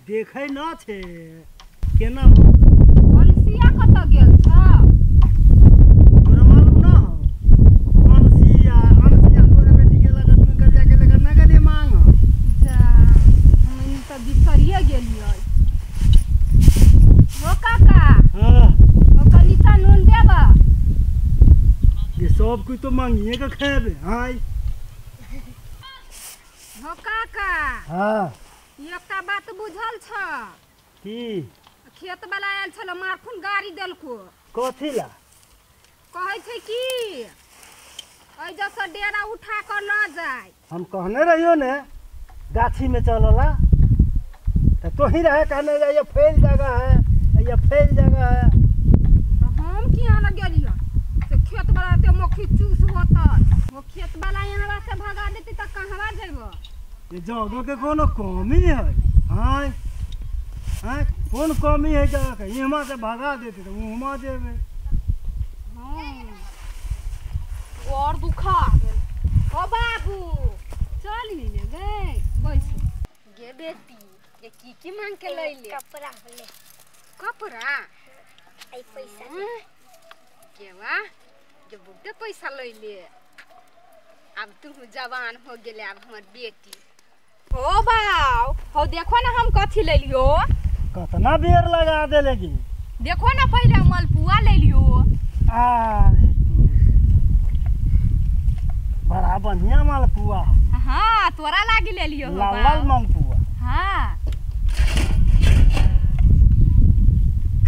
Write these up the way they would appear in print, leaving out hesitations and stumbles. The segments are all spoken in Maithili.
देखै न छे केना अनसिया कतऽ गेल छ तोरा मालूम न हो अनसिया अनसिया तोरे बेटी के लगा ट्विंकलिया के लगा न गेलियै मांग जा हम तऽ बिसरिए गेलियै हो काका हां हो कनिटा नून देबा ये सब कुछ तो मांगिए के खेबे हाय हो काका हां एकटा बात बुझल छ की खेत वाला आयल छल मारखुन गाड़ी देलको कथी ला कहै छै कि एहि से डेरा उठा कर ल जाय हम कहने रहियो ने गाछी में चलला त तोही रहे कहने ये फैल जगह है ये फैल जगह है तो हम किया न गेलियो से खेत वाला ते मक्खी चूस होतै वो खेत वाला यहाँ से भगा देते त कहवा जेबो ये जगह के कोनो कमी है हाय हां कौन कमी है जगह के इहाँ से भगा देते तो उहाँ जेबे हां और दुखा गेल ओ बाबू चल ने गे बैस गे बेटी ये की की मांग के लैले कपड़ा ले कपड़ा आई पैसा के वा जो बहुते पैसा लैले अब तू जवान हो गेले अब हमर बेटी ओ बाव हो देखो ना हम कथी ले लियो कतना बेर लगा देलेगी देखो ना पहले मलपुआ ले लियो अरे तू बड़ा बढ़िया मालपुआ हां तोरा लागी ले लियो लाल लाल मालपुआ हां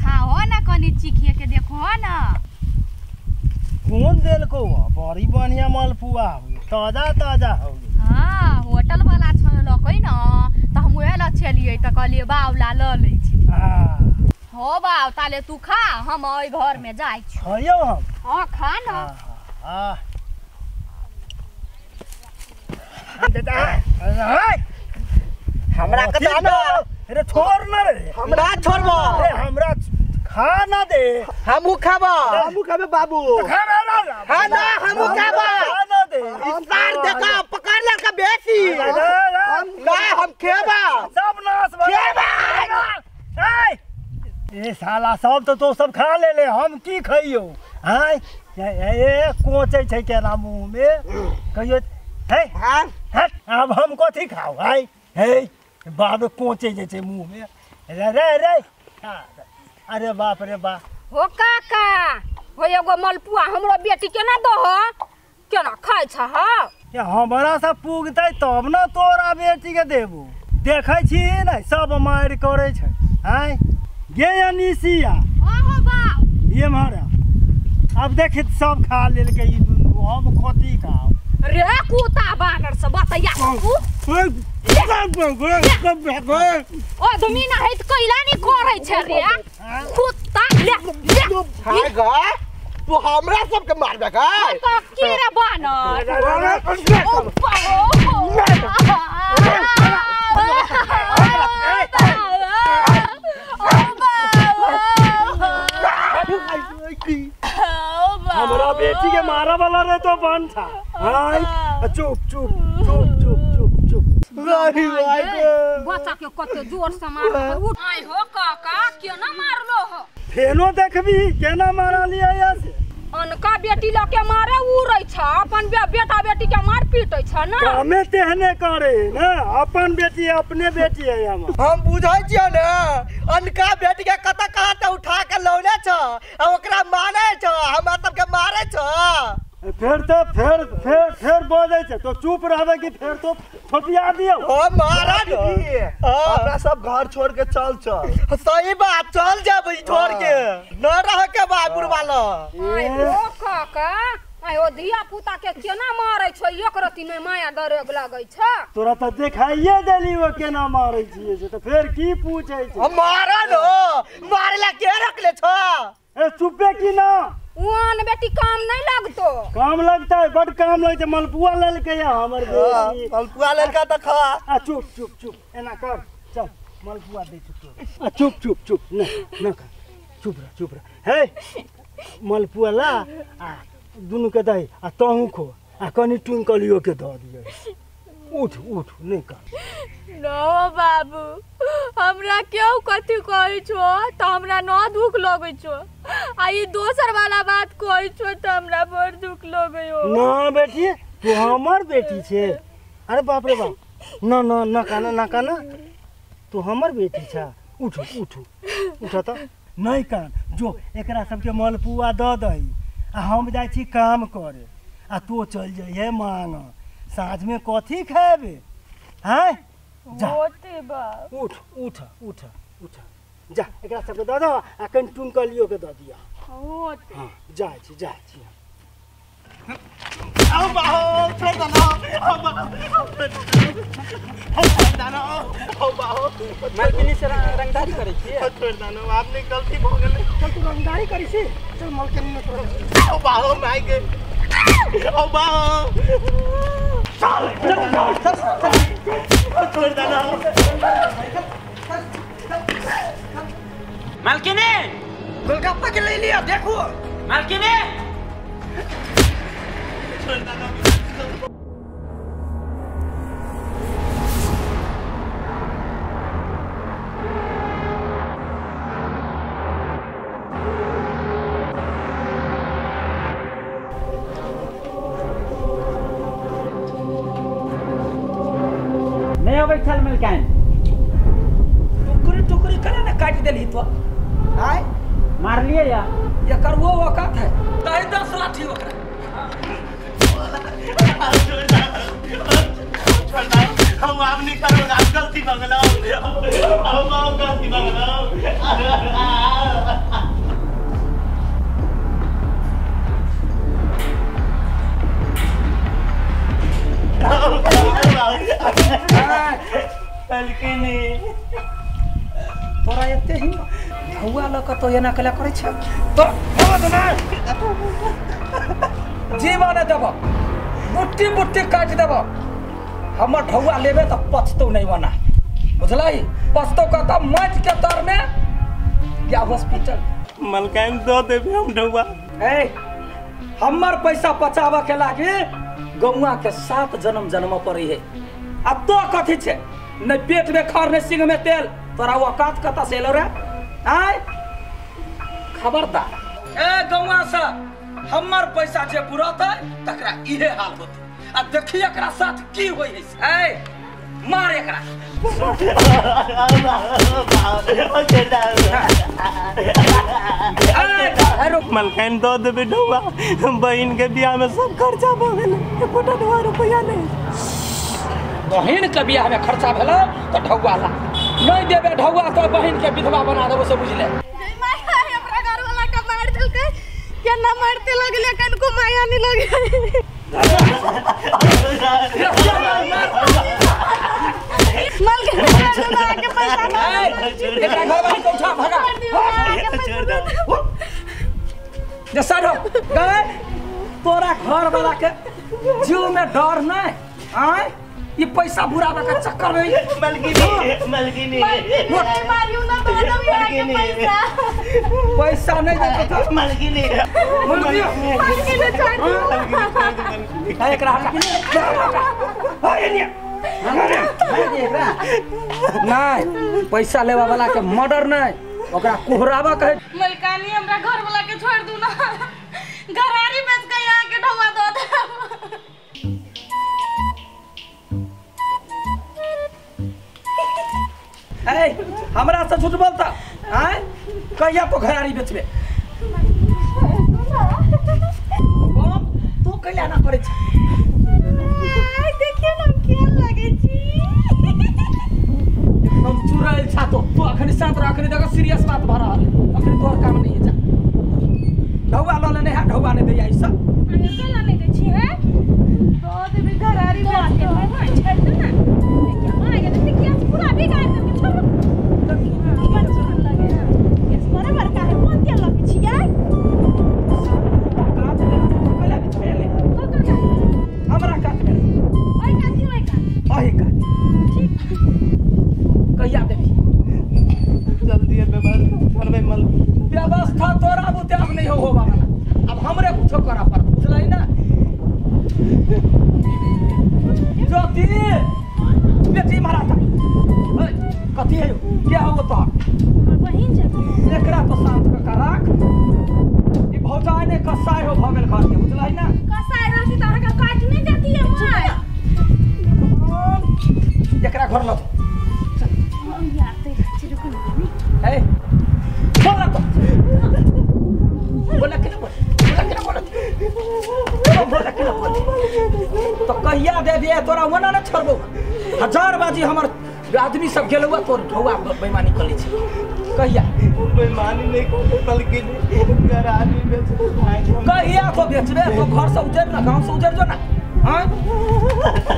खाओ ना कनी चिखिए के देखो ना कौन देलको बड़ी बढ़िया मालपुआ हो ताजा ताजा हो हां होटल वाला छलकै न त हम ओहे ल चलियै त कहलियै बावला ल लै छी हो बाव ताले तू खा हम ओइ घर में जाइ छी खइयो हम हां खा न हां हमरा के ना अरे छोड़ ना रे हमरा छोड़बो अरे हमरा खा ना दे हमहू खाबो हमहू खाबे बाबू खा ना हां ना हमहू खाबो खा ना दे इस देखा पकड़ लड़का बेसी ना हम खेबा सब नाश खेबा ए साला सब तो सब खा ले ले हम की खइयो हां ए कोचै छै केना मुंह में कहियो हे हां अब हम कथी खाओ हाय हे बाप कोचे जे छै मुंह में रे रे रे अरे बाप रे बाप हो काका हो एगो मलपुआ हमरो बेटी केना दहो केना खाइ छ ह ये हमरा से पुगतै तब न तोरा बेटी के देबू देखै छी ने सब मारि करै छै आय गे अनिसिया हां हो बाप ये मारा अब देखि सब खा लेलकै ई दुनू हम कथी खाओ रे कुत्ता बानर सब बतैया आदमी ना है त कैला नहीं करै छै रे कुत्ता ले ले हाय गा तू हमरा सब के मारबे का तो की रे बानर ओ हमरा बेटी के मारा वाला रे तो बन था हाय चुप चुप चुप चुप चुप चुप भाई भाई बच्चा के कते जोर से मार आइ हो काका केना मारलो हो फेनो देखबी केना मारलियै से अनका बेटी ल के मारे उड़ै छ अपन बेटा बेटी के मार पीटै छ ना कामे तेहने करे ना अपन बेटी अपने बेटी है हम बुझै छियै ने अनका बेटी के कत कहाँ से उठा के लौने छ आ ओकरा मारै छ हमरा सब के मारै छ फेर तो फेर फेर फेर बजै छै तो चुप रहबै कि फेर तो थोपिया दियौ ओ मारा न हमरा सब घर छोड़ के चल चल सही बात चल जाब छोड़ के न रह के बा बुढ़वा ल आइ हो काका आइ ओ धिया पुता के केना मारै छै एक रति नै माया डरेग लगै छ तोरा त देखाइए देली ओ केना मारै छियै से त फेर की पूछै छै हम मारा न मारला के रखले छ ए चुपे की ना उन बेटी काम नहीं लगतो काम लगता है बड़ काम लगते मलपुआ ललके या हमर बेटी मलपुआ ललका त खा आ चुप चुप चुप एना कर चल मलपुआ दे छु तोरा आ चुप चुप चुप न न खा चुप रह हे मलपुआ ला आ दुनु के दही आ तहु खो आ कनी ट्विंकलियो के द दियो उठ उठ नहीं कान। न बाबू हमरा क्यों कथी कहै छो त हमरा न दुख लगै छो, आ ई दोसर वाला बात कहै छो त हमरा बड़ दुख लगै हो। ना बेटी तू हमर बेटी छे। अरे बाप रे बाप, ना ना ना काना ना काना, तू हमर बेटी छा। उठ उठ उठ त नहीं कान, जो एकरा सबके मलपुआ the दही आ हम जाइ छी काम करे आ तू चल जाइहे मांग। साँझ में कथी खेबे? हैं जा होते बाप। उठ उठ उठ उठ जा एकरा सबके the दो आ कनि टुनकलियो के the दिया। होते। हाँ जाइ छी जाइ छी। आओ बाहो छोड़ दो ना, आओ बाहो छोड़ दो ना, आओ बाहो। मालकिनी से रंगदारी करै छी? छोड़ दो ना, आपने गलती भ गेलै। चल तू रंगदारी करै छी, चल मालकिनी ने तोरा। आओ बाहो my के, आओ बाहो चल चल चल चल छोड़ दो ना। मालकिनी गोलगप्पा के ले लिया देखो। मालकिनी नहीं अबै छल मलकाइन। टुकड़ी टुकड़ी करे ना काटि देलही तो आय मारलिए या एकर वो औकात है तै 10 लाठी ओकरा। हम आप नहीं करो, आप गलती भगलो, हम आप गलती भगलो। तोरा एते ही धौआ लऽ कऽ तो एना कला करै छ तो जीवन देब, बुट्टी बुट्टी काटि देब। हमर ढौआ लेबे तऽ पछतौ नहीं बना, बुझलही? पछतौ कतऽ माटि के तर में या हॉस्पिटल। मलकाइन दऽ देबे हम ढौआ। ए हमर पैसा बचाबऽ के लागी गौआ के 7 जन्म जन्म पड़ै है। आ तो कथी छे? नहीं पेट में खर नहीं सिंह में तेल, तोरा औकात कतऽ से एलौ रे? आय खबरदार ए गौआ से हमर पैसा जे पुरतै तकरा इहे हाल होतै। आ देखी एकरा साथ की होई है। ए मार एकरा। मलकाइन दऽ देबै ढौआ, बहिन के बियाह में सब खर्चा भऽ गेलै, एकोटा ढौआ रुपैआ नहि। बहिन के बियाह में खर्चा भेलै तऽ ढौआ ला नहीं देबै ढौआ तो बहिन के विधवा बना देबो से बुझले। हमरा घर वाला के मार देलकै, केना मारते लगले कनको माया नहीं लगे। मलकाइन के पैसा एकरा घर वाला के उठा भगा जे साइड हो गए। तोरा घर वाला के जीव में डर नहीं आय, ये पैसा बुराबा के चक्कर में। मलकिनी मलकिनी मारियो ना दो यहाँ के पैसा। पैसा नहीं देते तो मलकिनी मलकिनी छोड़ दो। एकरा नहीं पैसा लेवा वाला के मर्डर नहीं, ओकरा कोहरावा कहे। मलकानी हमरा घर वाला के छोड़ दू ना, घरारी बेच के यहाँ के ढौआ दो दे। ए हमरा से झूठ बोलता आय, कहिया तो घरारी बेचबे? तू कहिया ना करै छ? देखियो ना केहन लगै छी, एकदम चुड़ैल छा तो। तू अखनी शांत रह, अखनी देखो सीरियस बात भ रहल है, अखनी तोहर काम नहीं है। जा ढौआ ल लेने है, ढौआ नहीं दैया ई सब। अने केना नहीं दै छी है? दो देबे घरारी बेच के छोड़ दे ना। देखियो मां के देखियो पूरा बिगाड़ दे के छोड़। बड़ सुंदर लगे ना, ये बड़े बड़का है। कोन तेल लगै छी यार? काट ले तो पहले भी छोड़ले हमरा काट में। ओइ काट ओइ काट ओइ काट ठीक। कहिया देबी? जल्दी व्यवस्था करबै मल। व्यवस्था तोरा बुते अब नहीं हो होबा वाला, अब हमरे कुछो करा पड़त, बुझलही ना? जो ज्योति बेटी महाराज कथी है क्या हो तोहर बहिन छै एकरा तो शांत क के राख ई भौजाई ने कसाई हो भ गेल घर के बुझलही ना कसाई रहती त अहाँ के काट नहीं देती है माय एकरा घर ल यार ते रुकू ए बोला तो बोला के ना बोला के ना बोला बोला के ना बोला तो कहिया दे दिए तोरा ओना न छोड़बो हजार बाजी हमर आदमी सब गेलुआ तोर ढौआ बेईमानी कर लै छै कहिया बेईमानी नहीं करते बल्कि गरानी बेच कहिया तो बेचबे तो घर से उजर ना गांव से उजर जो ना हां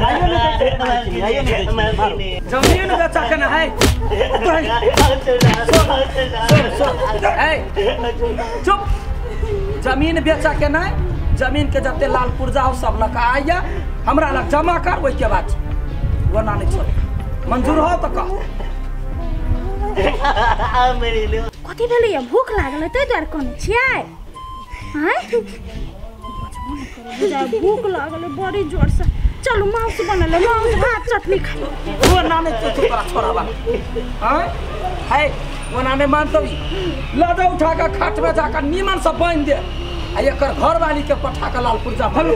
आइयो नहीं आइयो नहीं जमीन बेचा के ना है ए चुप जमीन बेचा के नहीं जमीन के जते लाल पुर्जा हो सब लका आइया हमरा लग जमा कर ओइ के बाद वरना नहीं छोड़ मंजूर हो तो कह कथी भेलै भूख लागल ताहि दुआरे कहने छियै आँय बचबो नहि करब बुझाइ भूख लागल बड़ी जोरसँ चलू मांस बनल मांस भात चटनी खा वो नाने तो तोरा छोड़ाबा आँय है वो नाने मानतौ ल जा उठा के खाट में जाकर नीमन से बांधि दे आ एकर घरवाली के पठा के लाल पुर्जा भरू।